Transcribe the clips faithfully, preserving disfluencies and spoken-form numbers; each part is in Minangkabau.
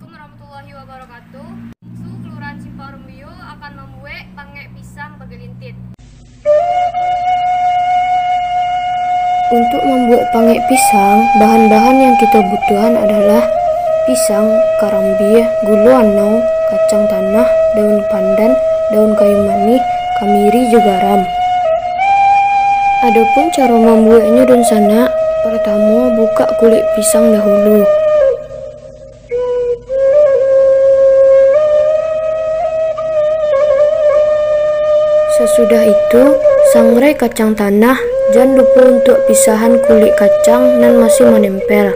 Assalamualaikum warahmatullahi wabarakatuh. Su Kelurahan Simpang Rumbio akan mambuek pangek pisang bagalintin. Untuk mambuek pangek pisang, bahan-bahan yang kito butuahan adalah pisang, karambia, gulo anau, kacang tanah, daun pandan, daun kayu manih, kamiri, jo garam. Adopun caro mambueknyo, dunsanak, partamo bukak kulik pisang dahulu. Sasudah itu, sangrai kacang tanah, jan lupo untuak pisahan kulik kacang nan masih manempel.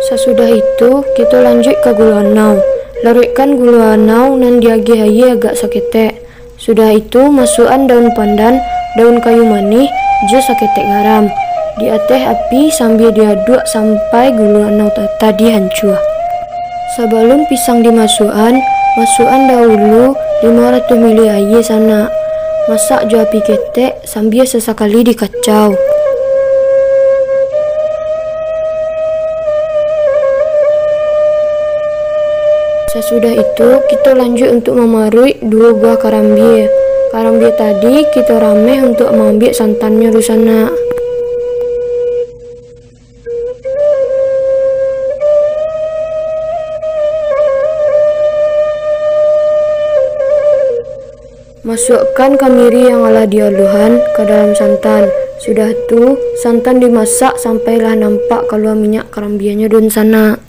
Sasudah itu, kito lanjuik ka gulo anau. Laruikkan gulo anau nan diagiah aia agak saketek. Sudah itu, masuakan daun pandan, daun kayu manih, jo saketek garam. Di ateh api sambia diaduak sampai gulo anau ta-, tadi hancua. Sabalun pisang dimasuakan, masuakan dahulu limo ratuih mili aia sanak. Masak jo api ketek, sambia sasakali dikacau. Sasudah itu, kito lanjuik untuak mamaruik duo buah karambia. Karambia tadi kito rameh untuak maambiak santannyo, dunsanak. Masuakkan kamiri yang alah dialuhan ka dalam santan. Sudah tu, santan dimasak sampai lah nampak kalua minyak karambianyo, dunsanak.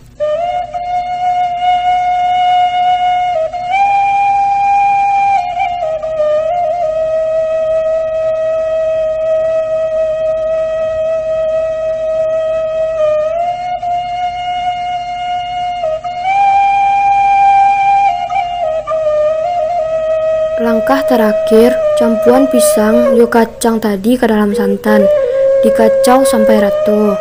Langkah tarakhir, campuan pisang jo kacang tadi ka dalam santan, dikacau sampai rato.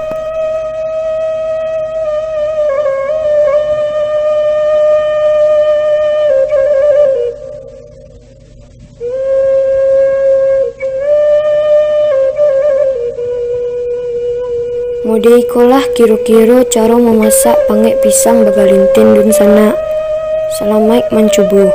Model ikolah kiro-kiro caro mamasak pangek pisang bagalintin, dunsanak. Salamaik mancubo.